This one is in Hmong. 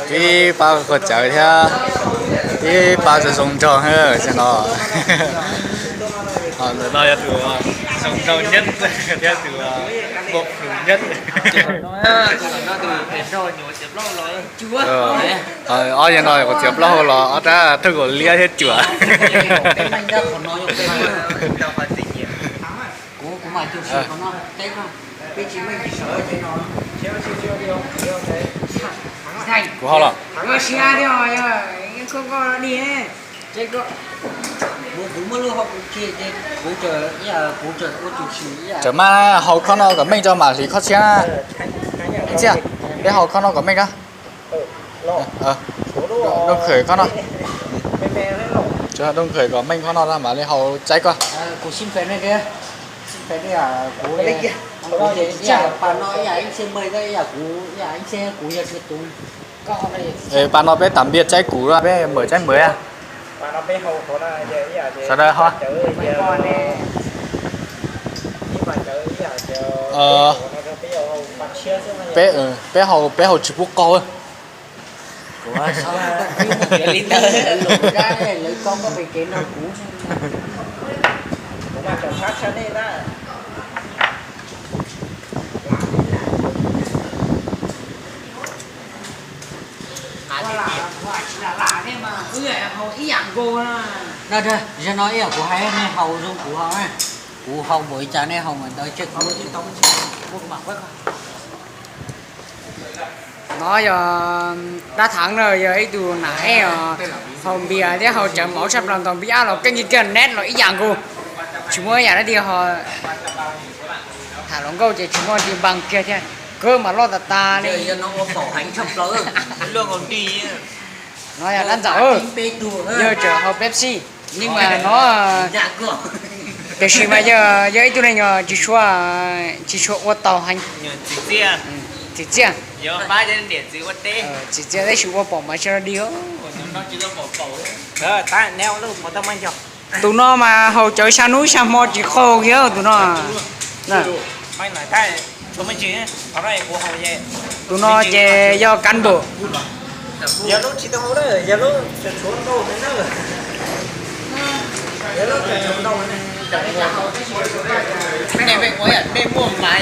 Ib pab qhov cawv thiab, ib pab zoo zoo nraug xwb no. Ntawm no yog tus zoo nraug nyab thiab tus ua plhus nyab. Ob yam no kuv txiav plaub hau los ob rab thawj kaus liab thiab cuam. Kuv hau los. Tseem maj hau khob no kom meej tso mam hliv khob tshiab na. Ib txhia, peb hau khob no kom meej ko. Dooj khawm khob no. Dooj khawm kom meej khob no mam li hau tsaib koj. Pas no peb tam npias tsaib kuv, peb mawm tsaib mawm. Sawv daws ho. Peb hau, peb hau tsis pub qaug. Zaum no ib yam kuv hais nej hau zoo kuv hau, kuv hau npaum li cas nej hau npaum ntawd. No yog dab thav no yog ib tug nam ej os, hau npias thiab hau cawv mov tshaj plaws ntau, npib ab los keej kiag, neb los ib yam nkaus, tsis muaj ib yam dab tsi ho. Tham hluas nkauj ces tsis muaj dab tsi npaum kiag thiab, kawg mas loj tas tas li. No yog dab ntxaum, yog tseem hau Pepsi, yeej mas no, tiam sis mas yog ib tug neeg tsis tshua, tsis tshua ua taus heev. Txiv txiaj, txiv txiaj tab sis ua pom mas tsis dig. Tus no mas haus cawv xya hnub xya hmo tsis qaug kiag tus no. Tus no ces yog cán npum.